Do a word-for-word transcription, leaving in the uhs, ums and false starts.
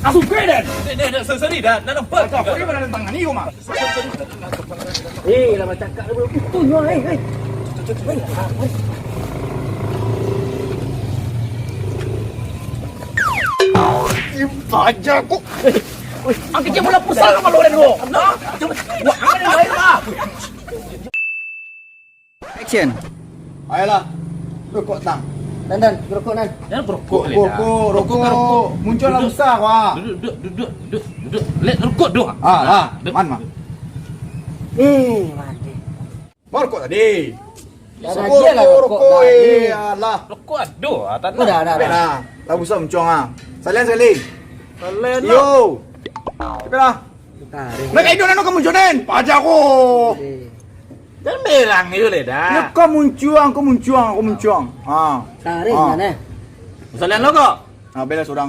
Asuh kau, Dan. Dek, dek, dek, sorry, sorry, Dan. Nan nampak. Macam apa ni, mana tentang ni, kau, mah? Eh, lah macam kak dulu. Itu nyo, eh, eh. Paja kok. Weh, weh, ang kecil bola pusat lah kalau orang dulu. Nah, cuma, wah, ang ada lain lah. Action. Ayolah. Rokok tang. Dan, Dan, rokok, Dan. Dan rokok, Rokok, rokok, rokok. Muncul lah besar, wah. Duduk, duduk, duduk, duduk, duduk. Let rokok doh. Ah, lah. Duduk. Man, man. Eh, mati. Mau rokok tadi. Dah, rokok, rokok, rokok, eh, alah. Rokok ado, ah, tak nak. Dah, dah, dah. Lah, lah besar muncuang, ah. Salian sekali. Salian lah. Yo. Cepat lah. Tarik. Nak kain dulu, nak kamu jodohin. Paja ko. Eh. Jangan bilang je lah, dah. Yo, kau muncuang, kau muncuang, kau muncuang. Ha. Tarik, ha. Mana? Salian lo kok. Ha, bela surang.